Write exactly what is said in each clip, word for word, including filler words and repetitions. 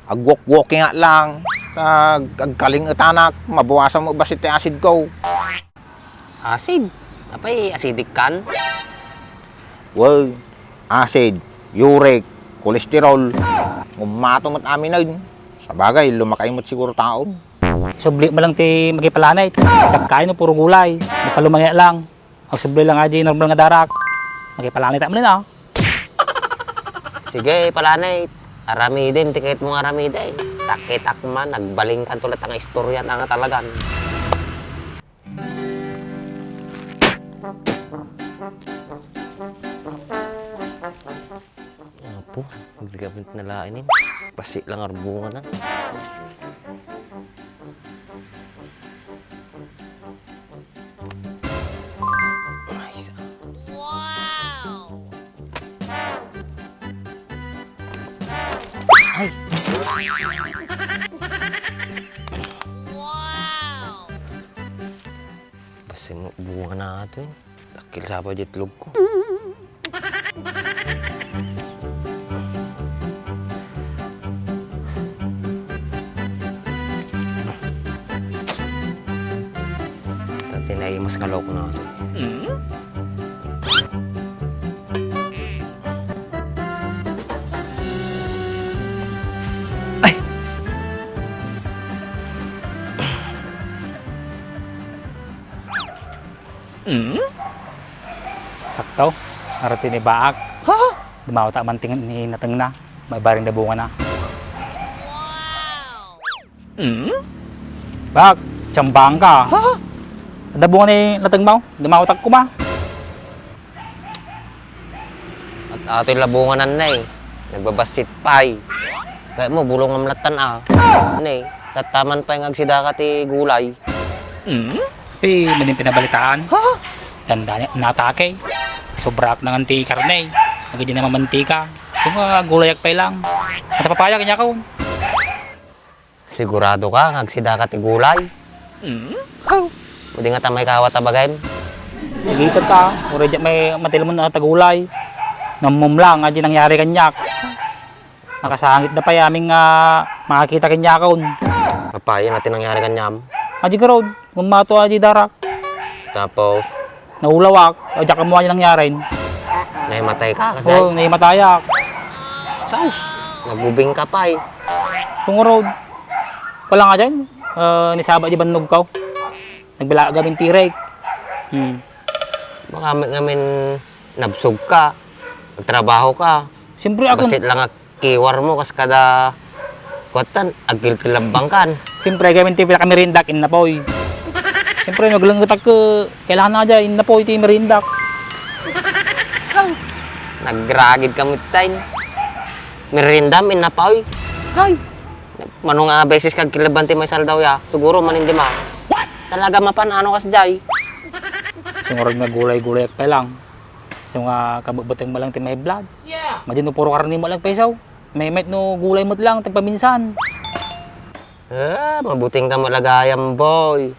Agwok-walking ak lang. Ag-, agkalingetanak, mabawasan met bassit ti asidko. Asid? Apay, acidic kan? Well, acid, uric, cholesterol, ngummato met aminen. Sabagay, lumakay met siguro taon. Subli met lang ti makipalana, ket kayo no puro gulay. Basta lumangiak lang. Agsubli lang adi normal nga darak. Makipalana ta manen, ah. Sige, palana, aramiden ti kayatmo nga aramiden. Takitak man, nagbalin kanto latta nga istorya nga talagan. Apo, agrigamit na lain, eh. Bassit lang nga bunga na. Ay, sa- Wow! Ay! Wow! Bassit nga bunga na ito, eh. Dakkel sa pay di itlogko. Dati naimas nga loko na ito. Ay! Mm? Sakto. Arati ni Baak. Ha? Dumawat man ting-, ni natengna. Maibaring da bunga na. Mm? Baak, tiyambang ka. Ha? Da bunga ni nateng mo. Dumawat ak kuma. At atoy labunganan na eh. Nagbabassit pay. Kaya mo, bulong nga malatan ah. Ne, tattaman pay nga agsidaka ti gulay. Hmm? Ti, maning pinabalitaan? Ha? Tanda niya, natake. Sobra na nga ti karne. Agad na mamantika. So nga, gulayak pay lang. At papaya, kanya ko. Sigurado ka nga agsidaka ti gulay? Mm. Haw! Pwede nga tamay kawa ta bagay. Nagitat ka, uray diak may matilmon a tagulay. Nammom lang, adi nangyari kanyak. Nakasangit da pay amin nga makakita kanyakon. Mapaya na ti nangyari kanyam. Adi garod, gumato adi darak. Tapos? Naulawak, o diak ammo adi nangyari. Naimatay ka, kasay? Oo, naimatayak. Sus! Nagubing ka pay. Sungurod. Wala nga dyan. Eh, nisaba di bannog ko. Nagbilaag amin tirek. Hmm. Baka may ngamin nabsog ka. Nagtrabaho ka. Siyempre, ako. Basit lang nga kiwar mo, kas kada, kuwatan, agkilkilabang kan. Siyempre, gamin ti pinakamirindak, innapoy. Siyempre, naglenggetak ko, kailangan na dyan, innapoy, ti mirindak. Nagragid ka, mitain. Mirindam, innapoy. Hay! Mano nga beses kag kilaban ti may saldaw ya? Siguro, manindima. Talaga mapan, ano kas jay? Sungurag nga gulay-gulay, pa lang. So nga, kabutbuteng mo lang ti may blood. Yeah. Madi no puro karne mo lang paisaw. May met no gulay mo lang, tagpaminsan. Ah, mabuting ka mo lagayam, boy.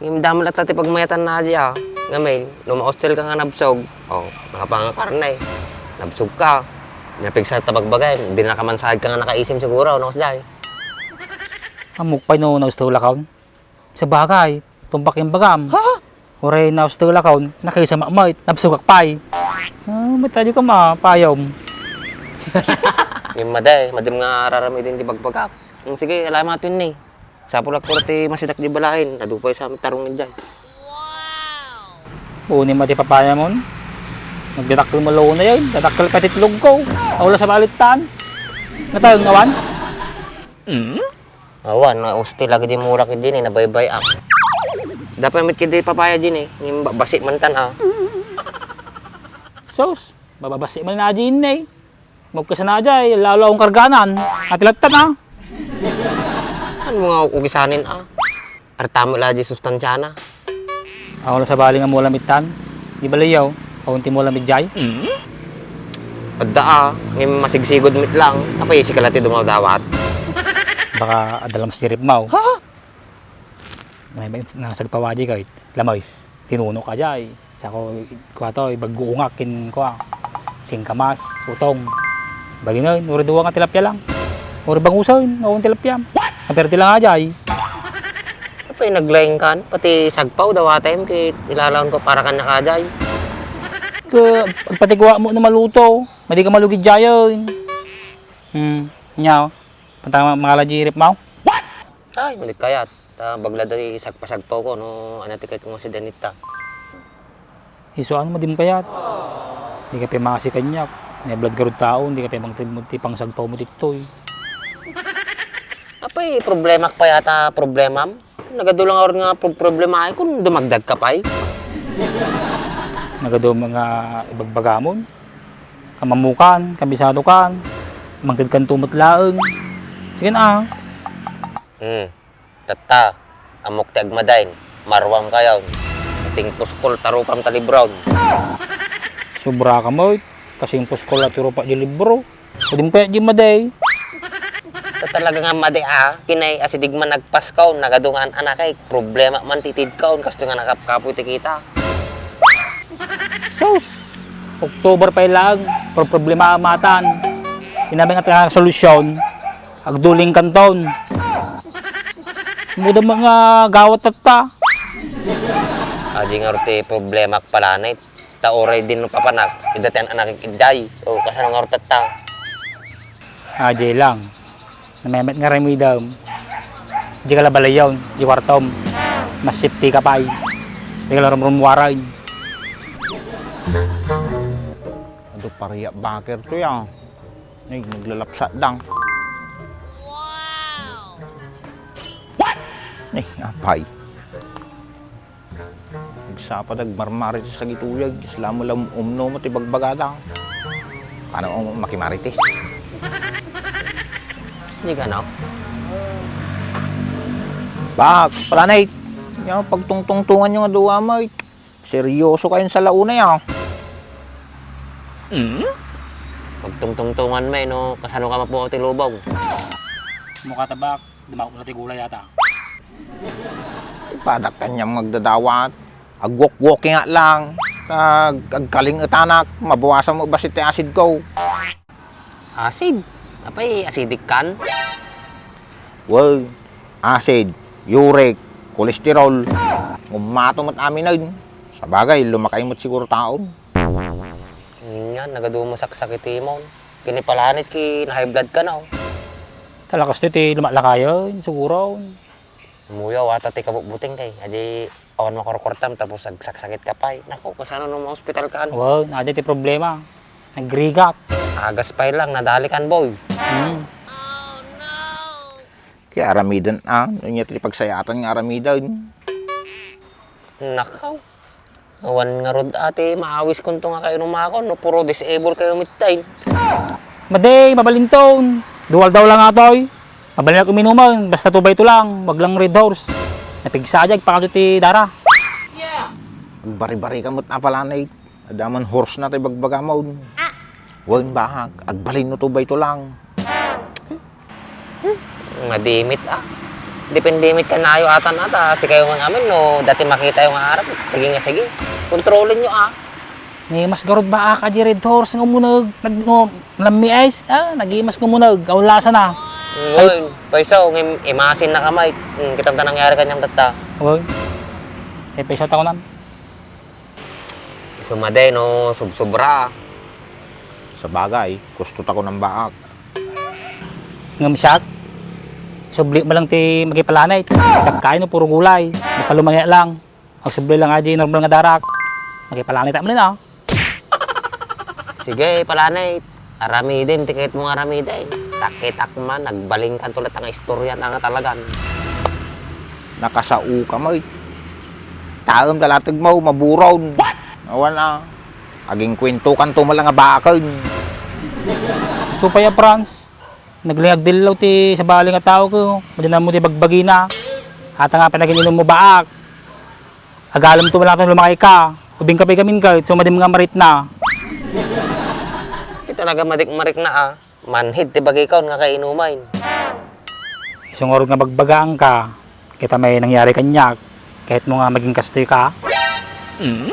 Imdam latta ti pagmayatan na di, ah. Ngamin, no ma-hostel ka nga nabsog, oh, nakapangakarne. Nabsog ka. Napigsa ta bagbagay, di na ka man sahid ka nga nakaisim siguro, no, kasjay. Amok pay no, na-hostel ka. Sabagay, tumpak yung bagam. Ha? Uray na-hostel akon, nakisama met, nabsugak pay. Ah, may tayo ka mapayom. Yung maday, madim nga raramidin di bagbagak. Ang sige, alam mo ni. Sapulak ko ti masidak di balahin, nadupay sa tarong dyan. Uni mati papaya mon. Nagdadakkel mo launa yan, dadakkel ka titlog ko. Awla sa balittan. Natayong awan? Mm? Awan, nga hostel lagi di mulak idi ni, nabaybay-ak. Dapat met kidi papaya di ni, ngem ba-, basi man tan, ah. Sus, mababasi man na di ni. Magkasana jay, lalo akong karganan. Ati lattan, ah. Ano nga ugisanin, ah? Artamo la di sustansyana. Ako na sabali nga mula mittan. Di ba layaw? Ako ti mula midjay? Adda, ah. Ngem masigsigod met lang. Apay, isi ka la ti dumadawat. Baka adda lang masirip mo. Ha? May, may, nasagpawa di ka, eh. Lamoys. Tinuno ka jay. Sako, kuwa to, ibagguungak kin, kuwa. Singkamas, utong. Baginoy, nuri duwa nga tilapia lang. Uray bangusen, awan tilapiam. Aperte lang ajay. Apay naglaingkan, pati sagpaw dawatem ket ilalaonko para kaniak ajay. Ket agpatiguam no maluto, madi ka malugid jayen. Hmm, nya, panta mangala di ref mo? Ay, madi kayat. Ta bagla dagiti sagpa-sagpawko no ania ti kayatko nga sidanit ta. Isu, ano, madim kayat? Di ka pay maasi kaniak. Nablad garud taon, di ka pay mangted mo ti pangsagpawmo ditoy. Apay, problemak pay ata problemam? Nagadu lang ngarud nga pro-, problemaek kun dumagdag ka pay. Nagadu nga ibagbagamon. Kamamukan, kabisadokan. Mangtedkanto met laeng. Sige na. Hmm. Tatta, ammok ti agmadain, maruam kayon. Kasing puskol ta rupam ta libron. Sobra ka met, kasing puskol a ti rupa di libro. Pwede mo kaya di maday? Ta talaga nga madi a, kinay asidig man nagpaskaw, nagadu nga an-anakay, problema man ti itidkaon, kastoy nga nakapkapoy ti kita. Sus! October pay laeng, pro-, problema matan. Inamin nga solusyon, agduling kanton. Muda mga gawat tatta. Adi nga ti problema ak pala, nay. Ta uray din papanak, idatian anak iday. O, kasano nga tatta? Adi lang. Namemet nga ramidam. Di ka labalayon, di wartom. Mas safety ka pay. Di ka la rumrumwaran. Adu, paria baker to ya. Nay, naglalapsat dang. Wow! What? Nay, apay. Nagsapa dag marmarites dagitoy, isla mo lang umno mo ti bagbagada. Paano ang makimarites? Sige, ano? Bak, planay. Yung pagtungtungtungan yung aduwa mo, eh. Seryoso kayo sa launay, ah. Hmm? Pagtungtungtungan mo, eh, no? Kasano ka mapukaw ti lubong? Mukha tabak, dumakot na ti gulay yata. Ipadak kanyam nga agdadawat. Agwok-walking nga lang. Ag-, agkalingetanak. Mabawasan mo basit ti asid ko. Asid? Apay, acidic kan? Well, acid, uric, kolesterol. Ngummato met amin ay. Sabagay, lumakay met siguro taon. Nga, nagadu mo saksakit imon. Kinipalanit ki na-high blood ka na, oh. Talakas ti lumaklakayon, siguro. Umuyaw ata ti kabutbuting kay, adi awan makurkurtam tapos agsaksakit ka pay. Naku, kasano no ma-hospital kan? Wow, nadi ti problema. Nagrigat. Agas pay lang, nadalikan, boy. Hmm. Kaya aramiden, ah, no niya ti pagsayatan nga aramiden. Nakaw. Awan ngarud ati maawis kunto nga kainumakon no puro disable kayo mittain. Madi, mabalinton. Duwal daw lang atoy. Mabalinak uminuman, basta tubay to lang, wag lang Red Horse. Napigsa diay, pakadto ti dara. Bari-bari ka met a pala, Nate. Adaman horse na ti bagbaga mo. Wen, bahak, agbalin no tubay to lang. Madimit, ah. Dependimit kanayo atan ata, sikayo man amin, no, dati makitayo nga arap, sige nga sige. Kontrolinyo, ah. Ni mas garud ba a ka di Red Horse nga umuneg, nag-, no, nalamies, ah, nagimas nga umuneg, awan lasa na. Ngun, paiso, ngem imasin na kamay. Hmm, kitam ta nangyari kanyam tatta. Oy. Eh, paiso ta kunan. Isu madi no subsobra. Sabagay, gusto ta kunan baak. Ngem siak, subli mo lang ti makipalanay. Agkakayo no puro gulay. Basta lumangiya lang. Agsubli lang adi normal nga darak. Makipalanay ta manen, ah. Sige, palanay. Aramiden ti kayatmo nga aramiden. Takitak man, nagbalin kanto latta nga istorya ta nga talagan. Nakasao ka, Mike. Taem ta lateg mo, maburon. Awan, ah. Agingkuento kanto man lang nga baken. Supay a Franz, nagling agdillaw ti sabali nga tao ko. Madinan mo ti bagbagina. Ata nga pinagin-inom mo baak. Agalem to, wala to lumakay ka. Ubing ka pay gamin ka, so madim nga maritna. Ita naga madik marikna, ah. Manhid ti bagikaw nga kainumain. Isu ngarud nga bagbagaan ka, kita may nangyari kaniak, kahit mo nga maging kastoy ka. Mm?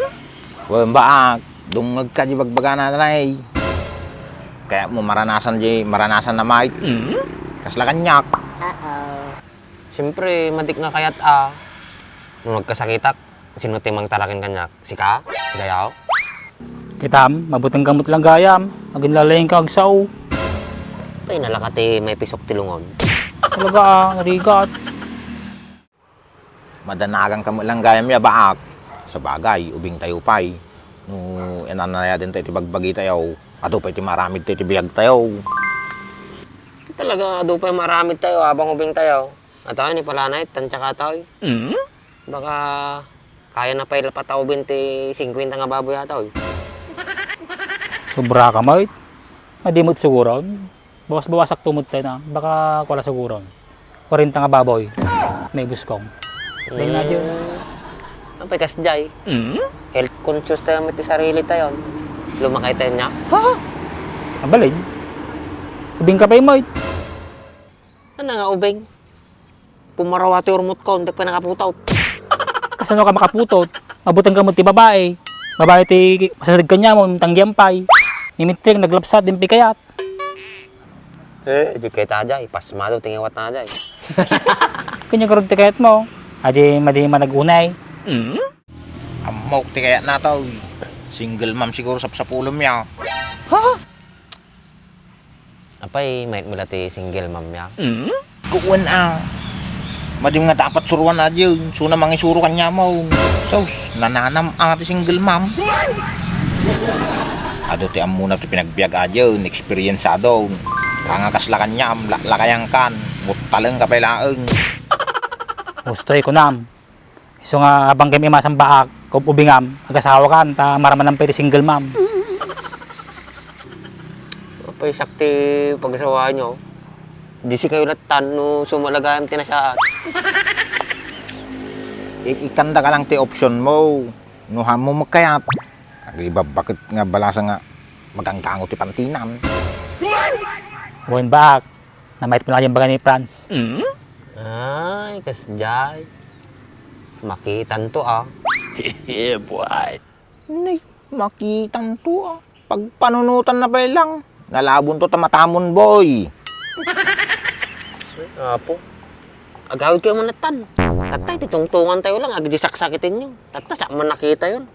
Wen, baak, dungngeg ka di bagbagana, nay. Kaya mo maranasan di, maranasan na, Mike. Mm? Kasla kaniak. Siyempre, madik nga kayat a. No nagkasakitak, sino ti mangtaraken kaniak? Sika? Sikayaw? Kitam, mabutengka met lang gayam. Aginlalaingka agsao. Pay nalaka ti maipisok ti lungon. Talaga a, narigat. Madanaganka met lang gayam ya, Baak. Sabagay, ubingtayo pay. No inanayadentayo ti bagbagitayo, adu pay ti maaramidtayo ti biagtayo. Talaga, adu pay maaramidtayo, abang ubingtayo. Ataw, ni palanay, tansya ka, ataw. Mm? Baka kayana pay la pataubin ti singkwenta nga baboy, ataw. Sobraka met. Adi met siguron. Bawas-bawasak to met tayo na. Baka kuala siguron. Kwarenta nga baboy. May buskong. Dahil na dyan. Apay kasjay. Mm? Health conscious tayo met ti sarilitayo. Lumakaytayo nia. Ha? Abalin. Ubingka pay met. Ano nga ubing? Pumarawa ti urmotkon, dak pay nakaputot. Kasano ka makaputot? Mabutengka met ti babai. Babai ti masadeg kaniam, tanggiampay. Ni Mitring, naglapsat, dimpay kayat. Eh, di kayat ajay. Pasmado ti ngiwatna ajay. Kanya garud ti kayatmo. Adi, madi manag-unay. Mm? Ammok ti kayatna, toy. Single mom siguro sapsapulem ya. Ha? Apay, mayat mo la ti single mom ya? Mm? Kuwan a. Madim nga dapat suruan a diyon. Suna mangisuro kaniamo. Sus, nananam a ti single mom. Adu ti ammona ti pinagbiag a diyon. Experience adun. Kanga kasla kaniam, laklakayan kan. Muttaleng ka pay laeng. Gustoy kunam. Isu nga abang kami masambak, kub-, ubingam, agasawakan, ta maramanan pay ti single mom. Apay sakti pagasawaanyo. Di sikayo lattan no sumalagayam ti nasaat. Ik-, ikandaka lang ti option mo. No hammo makayat. Agibabaket nga balasa nga maganggango ti pantinan. Wen, Baak. Namayat mo lang yung baga ni Franz. Mm? Ay, kasjay. Makitan to, ah. Yeah, boy. Nay, makitan to, ah. Pagpanunutan na pay lang. Nalabon to ta matamon, boy. Apo. Agawid kayo man nattan. Tattay, ti tungtungan tayo lang. Agdi saksakiten nyo. Tatta, sa man nakita yun.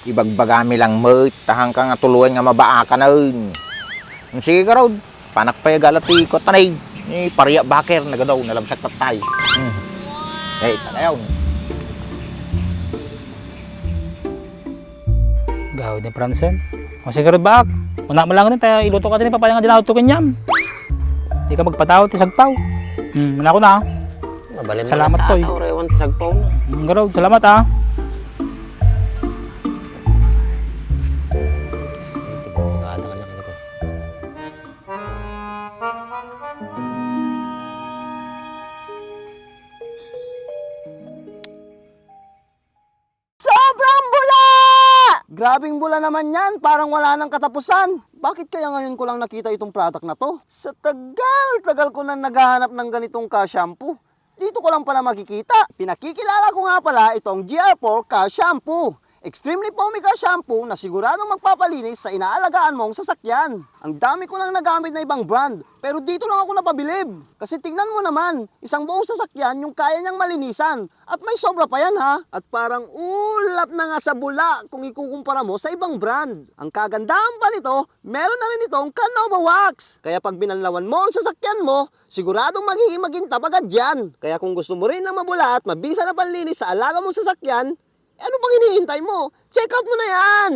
Ibagbagami lang met, ta haanka nga tuloen nga mabaakan. Sige garud, panak pay gala ti kuat tanay. Ni Paria Baker, nagadaw, nalabsak tattay. Hmm. Eh, tagayaw. Gawid ni Franzen. O sige garud, Baak. Una mo lang rin, tayo iluto ka din, papaya nga dinawat to kanyam. Di ka magpataw, ti sagpaw. Hmm, muna ako na. Mabalin Salamat, Toy. Tataw, rewan ti sagpaw na. Hmm, garud, salamat, ah. Sobrang bula! Grabing bula naman yan, parang wala nang katapusan. Bakit kaya ngayon ko lang nakita itong product na to? Sa tagal-tagal ko na naghahanap ng ganitong ka-shampoo. Dito ko lang pala makikita. Pinakikilala ko nga pala itong G R four Ka Shampoo. Extremely foamy ka shampoo na siguradong magpapalinis sa inaalagaan mong sasakyan. Ang dami ko nang nagamit na ibang brand, pero dito lang ako napabilib. Kasi tingnan mo naman, isang buong sasakyan yung kaya niyang malinisan. At may sobra pa yan ha. At parang ulap na nga sa bula kung ikukumpara mo sa ibang brand. Ang kagandahan pa nito, meron na rin itong Canova Wax. Kaya pag binanlawan mo ang sasakyan mo, siguradong magiging magintab agad yan. Kaya kung gusto mo rin ng mabula at mabisa na panlinis sa alaga mong sasakyan, eh, ano pang hinihintay mo? Check out mo na yan!